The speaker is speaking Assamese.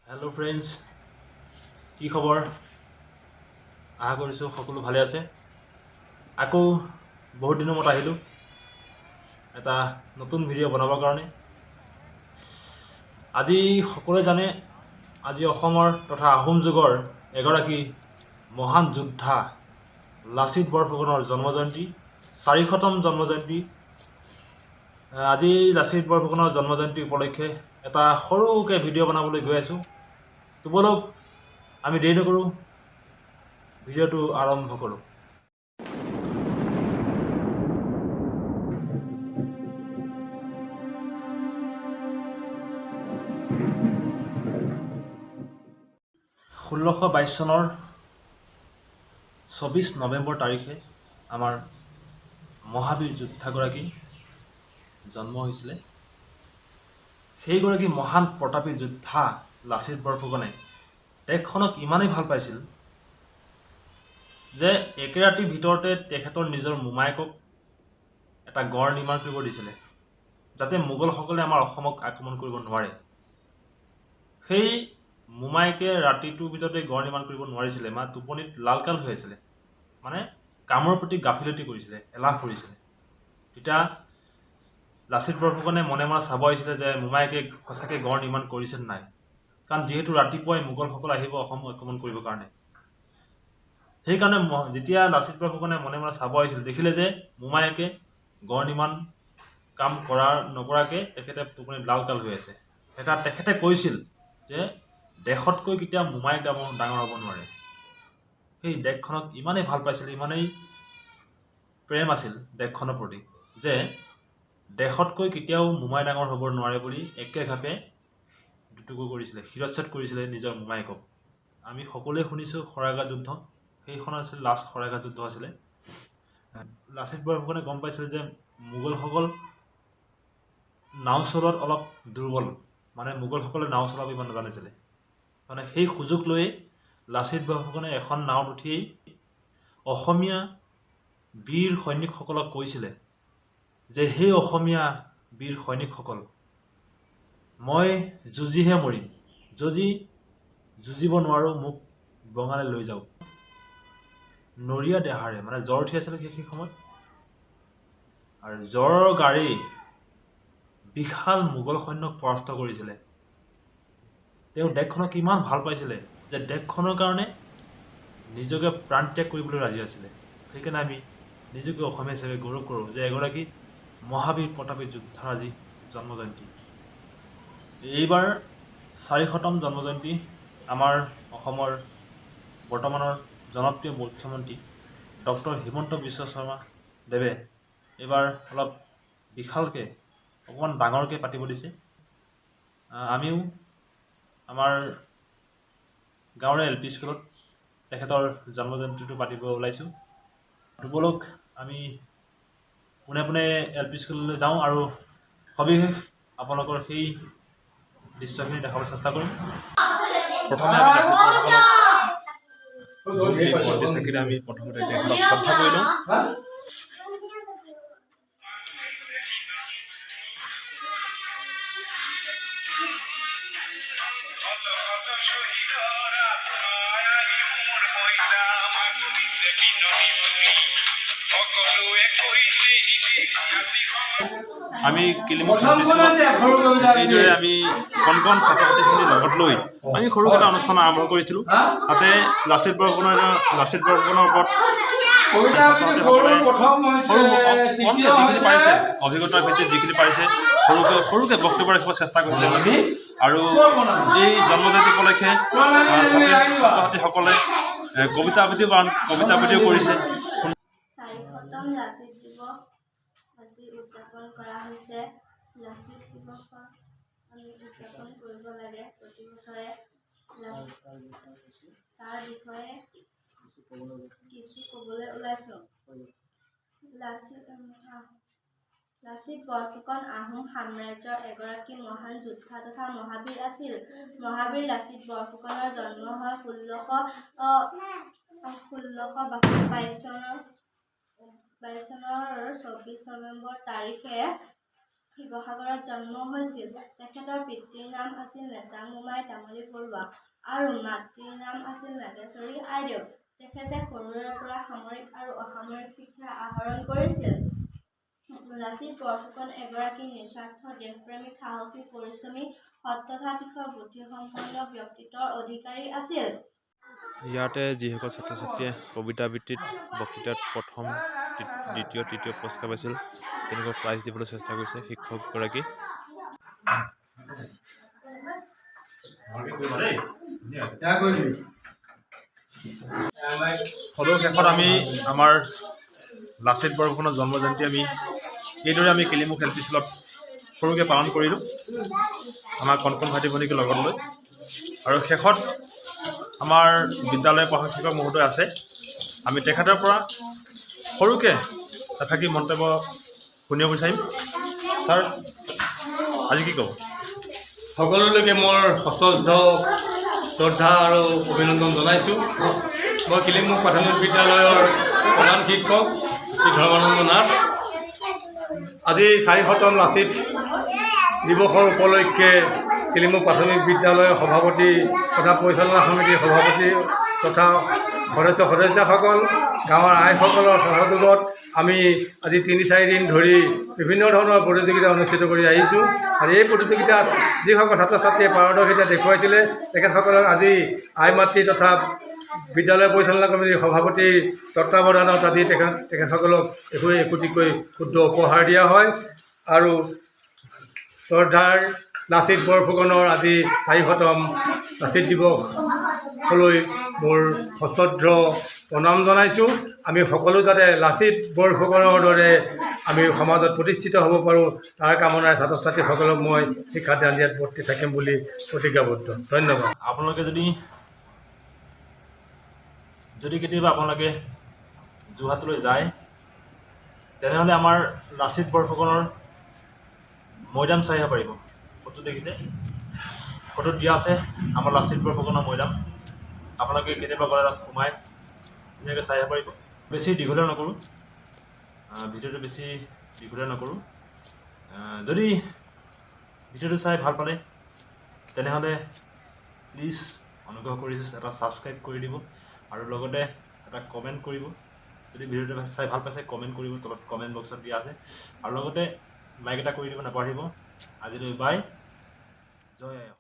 হেল্ল' ফ্ৰেণ্ডছ, কি খবৰ? আশা কৰিছোঁ সকলো ভালে আছে। আকৌ বহুত দিনৰ মূৰত আহিলোঁ এটা নতুন ভিডিঅ' বনাবৰ কাৰণে। আজি সকলোৱে জানে, আজি অসমৰ তথা আহোম যুগৰ এগৰাকী মহান যোদ্ধা লাচিত বৰফুকনৰ জন্মজয়ন্তী, 400তম জন্মজয়ন্তী। আজি লাচিত বৰফুকনৰ জন্মজয়ন্তী উপলক্ষে এটা সৰুকৈ ভিডিঅ' বনাবলৈ গৈ আছোঁ। তো ব'লক, আমি দেৰি নকৰোঁ, ভিডিঅ'টো আৰম্ভ কৰোঁ। 1622 চনৰ 24 নৱেম্বৰ তাৰিখে আমাৰ মহাবীৰ যোদ্ধাগৰাকী জন্ম হৈছিলে। সেইগৰাকী মহান প্ৰতাপী যোদ্ধা লাচিত বৰফুকনে দেশখনক ইমানেই ভাল পাইছিল যে একে ৰাতিৰ ভিতৰতে তেখেতৰ নিজৰ মোমায়েকক এটা গড় নিৰ্মাণ কৰিব দিছিলে, যাতে মোগলসকলে আমাৰ অসমক আক্ৰমণ কৰিব নোৱাৰে। সেই মোমায়েকে ৰাতিটোৰ ভিতৰতে গড় নিৰ্মাণ কৰিব নোৱাৰিছিলে, মানে টোপনিত লালকাল হৈ আছিলে, মানে কামৰ প্ৰতি গাফিলতি কৰিছিলে, এলাহ কৰিছিলে। তেতিয়া লাচিত বৰফুকনে মনে মনে চাব আহিছিলে যে মোমায়েকে সঁচাকৈ গড় নিৰ্মাণ কৰিছে নে নাই, কাৰণ যিহেতু ৰাতিপুৱাই মোগলসকল আহিব অসম আক্ৰমণ কৰিবৰ কাৰণে। সেইকাৰণে যেতিয়া লাচিত বৰফুকনে মনে মনে চাব আহিছিল, দেখিলে যে মোমায়েকে গড় নিৰ্মাণ কাম কৰা নকৰাকৈ তেখেতে টোপনিত লালকাল হৈ আছে। সেইকাৰণে তেখেতে কৈছিল যে দেশতকৈ কেতিয়াও মোমায়েক ডাঙৰ ডাঙৰ হ'ব নোৱাৰে। সেই দেশখনক ইমানেই ভাল পাইছিল, ইমানেই প্ৰেম আছিল দেশখনৰ প্ৰতি যে দেশতকৈ কেতিয়াও মোমাই ডাঙৰ হ'ব নোৱাৰে বুলি একে ঘাপে দুটুকুৰ কৰিছিলে, শিৰচ্ছেদ কৰিছিলে নিজৰ মোমায়েকক। আমি সকলোৱে শুনিছোঁ শৰাইঘাট যুদ্ধ, সেইখন আছিল লাষ্ট শৰাইঘাট যুদ্ধ আছিলে। লাচিত বৰফুকনে গম পাইছিলে যে মোগলসকল নাও চলোৱাত অলপ দুৰ্বল, মানে মোগলসকলে নাও চলাব ইমান নাজানিছিলে। মানে সেই সুযোগ লৈয়ে লাচিত বৰফুকনে এখন নাৱত উঠিয়েই অসমীয়া বীৰ সৈনিকসকলক কৈছিলে যে সেই অসমীয়া বীৰ সৈনিকসকল, মই যুঁজিহে মৰিম, যদি যুঁজিব নোৱাৰোঁ মোক বঙালে লৈ যাওক। নৰিয়া দেহাৰে, মানে জ্বৰ উঠি আছিলে সেইখিনি সময়ত, আৰু জ্বৰৰ গাড়ী বিশাল মোগল সৈন্যক পৰাস্ত কৰিছিলে। তেওঁ দেশখনক ইমান ভাল পাইছিলে যে দেশখনৰ কাৰণে নিজকে প্ৰাণত্যাগ কৰিবলৈ ৰাজি আছিলে। সেইকাৰণে আমি নিজকে অসমীয়া হিচাপে গৌৰৱ কৰোঁ যে এগৰাকী মহাবীৰ প্ৰতাপী যোদ্ধাৰ আজি জন্মজয়ন্তী। এইবাৰ 400তম জন্মজয়ন্তী আমাৰ অসমৰ বৰ্তমানৰ জনপ্ৰিয় মুখ্যমন্ত্ৰী ডক্টৰ হিমন্ত বিশ্ব শৰ্মা দেৱে এইবাৰ অলপ বিশালকৈ, অকণমান ডাঙৰকৈ পাতিব দিছে। আমিও আমাৰ গাঁৱৰে এল পি স্কুলত তেখেতৰ জন্মজয়ন্তীটো পাতিব ওলাইছোঁ। তো ব'লক, আমি পোনে পোনে এল পি স্কুললৈ যাওঁ আৰু সবিশেষ আপোনালোকৰ সেই দৃশ্যখিনি দেখাবলৈ চেষ্টা কৰিম। প্ৰথমে আমি লাচিত বৰফুকনক বন্তি চাকিৰে আমি প্ৰথমতে তেখেতক শ্ৰদ্ধা কৰি লওঁ। আমি কিলিমুখ এইদৰে আমি কণ কণ ছাত্ৰ ছাত্ৰীখিনি লগত লৈ আমি সৰুকৈ এটা অনুষ্ঠান আৰম্ভ কৰিছিলোঁ। তাতে লাচিত বৰফুকনৰ ওপৰত ছাত্ৰ ছাত্ৰীসকলে সৰু কমকৈ যিখিনি পাৰিছে, অভিজ্ঞতাৰ ভিত্তিত যিখিনি পাৰিছে, সৰুকৈ সৰুকৈ বক্তব্য ৰাখিব চেষ্টা কৰিছে তেওঁলোকে। আৰু এই জন্মজয়ন্তী উপলক্ষে ছাত্ৰ ছাত্ৰীসকলে কবিতা আবৃত্তিও কৰিছে। 400তম লাচিত দিৱস আজি উদযাপন কৰা হৈছে। লাচিত দিৱসৰ আমি উদযাপন কৰিব লাগে প্ৰতি বছৰে। তাৰ বিষয়ে কিছু ক'বলৈ ওলাইছোঁ। লাচিত লাচিত বৰফুকন আহোম সাম্ৰাজ্যৰ এগৰাকী মহান যোদ্ধা তথা মহাবীৰ আছিল। মহাবীৰ লাচিত বৰফুকনৰ জন্ম হয় 1622 চনৰ 24 নৱেম্বৰ তাৰিখে। শিৱসাগৰত জন্ম হৈছিল। তেখেতৰ পিতৃৰ নাম আছিল নেচাং মোমাই তামুলী বৰুৱা আৰু মাতৃৰ নাম আছিল নাগেশ্বৰী আইদেউ। তেখেতে সৰুৰে পৰা সামৰিক আৰু অসামৰিক শিক্ষা আহৰণ কৰিছিল। লাচিত বৰফুকন এগৰাকী নিস্বাৰ্থ দেশপ্ৰেমিক, সাহসী, পৰিশ্ৰমী, সৎ তথা তীক্ষ্ণ বুদ্ধিসম্পন্ন ব্যক্তিত্বৰ অধিকাৰী আছিল। ইয়াতে যিসকল ছাত্ৰ ছাত্ৰীয়ে কবিতা আবৃত্তিত, বক্তৃতাত প্ৰথম, দ্বিতীয়, তৃতীয় পুৰস্কাৰ পাইছিল, তেওঁলোকক প্ৰাইজ দিবলৈ চেষ্টা কৰিছে শিক্ষকগৰাকী। সদৌ শেষত আমি আমাৰ লাচিত বৰফুকনৰ জন্ম জয়ন্তী আমি এইদৰে আমি কিলিমুখ এল পি স্কুলত সৰুকৈ পালন কৰিলোঁ, আমাৰ কণ কণ ভাইটি ভণ্টীক লগত লৈ। আৰু শেষত আমাৰ বিদ্যালয়ৰ প্ৰধান শিক্ষক মহোদয় আছে, আমি তেখেতৰ পৰা সৰুকৈ এফাকি মন্তব্য শুনিব বিচাৰিম। ছাৰ, আজি কি ক'ব? সকলোলৈকে মোৰ সশ্ৰদ্ধ শ্ৰদ্ধা আৰু অভিনন্দন জনাইছোঁ। মই কিলিমুখ প্ৰাথমিক বিদ্যালয়ৰ প্ৰধান শিক্ষক শ্ৰী ধৰ্মানন্দ নাথ। আজি 400তম লাচিত দিৱসৰ উপলক্ষে কিলিমুখ প্ৰাথমিক বিদ্যালয়ৰ সভাপতি তথা পৰিচালনা সমিতিৰ সভাপতি তথা সদস্য সদস্যাসকল, গাঁৱৰ আইসকলৰ সহযোগত আমি আজি 3-4 দিন ধৰি বিভিন্ন ধৰণৰ প্ৰতিযোগিতা অনুষ্ঠিত কৰি আহিছোঁ। আৰু এই প্ৰতিযোগিতাত যিসকল ছাত্ৰ ছাত্ৰীয়ে পাৰদৰ্শিতা দেখুৱাইছিলে, তেখেতসকলক আজি আই মাতৃ তথা বিদ্যালয় পৰিচালনা কমিটিৰ সভাপতিৰ তত্বাৱধানত আজি তেখেতসকলক একো একোটিকৈ ক্ষুদ্ৰ উপহাৰ দিয়া হয়। আৰু শ্ৰদ্ধাৰ লাচিত বৰফুকনৰ আজি 400তম লাচিত দিৱসলৈ মোৰ সশ্ৰদ্ধ প্ৰণাম জনাইছোঁ। আমি সকলো যাতে লাচিত বৰফুকনৰ দৰে আমি সমাজত প্ৰতিষ্ঠিত হ'ব পাৰোঁ, তাৰ কামনাৰে ছাত্ৰ ছাত্ৰীসকলক মই শিক্ষাদান দিয়াত বৰ্তি থাকিম বুলি প্ৰতিজ্ঞাবদ্ধ। ধন্যবাদ। আপোনালোকে যদি যদি কেতিয়াবা আপোনালোকে যোৰহাটলৈ যায়, তেনেহ'লে আমাৰ লাচিত বৰফুকনৰ মৈদাম চাই আহিব পাৰিব। ফটো দেখিছে, ফটোত দিয়া আছে আমাৰ লাচিত বৰফুকনৰ মৈদাম। আপোনালোকে কেতিয়াবা গ'লে তাত সোমাই ধুনীয়াকৈ চাই আহিব পাৰিব। বেছি দীঘলীয়া নকৰোঁ, ভিডিঅ'টো বেছি দীঘলীয়া নকৰোঁ। যদি ভিডিঅ'টো চাই ভাল পালে, তেনেহ'লে প্লিজ অনুগ্ৰহ কৰি এটা ছাবস্ক্ৰাইব কৰি দিব আৰু লগতে এটা কমেণ্ট কৰিব। যদি ভিডিঅ'টো চাই ভাল পাইছে, কমেণ্ট কৰিব, তলত কমেণ্ট বক্সত দিয়া আছে। আৰু লগতে লাইক এটা কৰি দিব নাপাহৰিব। আজিলৈ বাই, জয় আই অসম।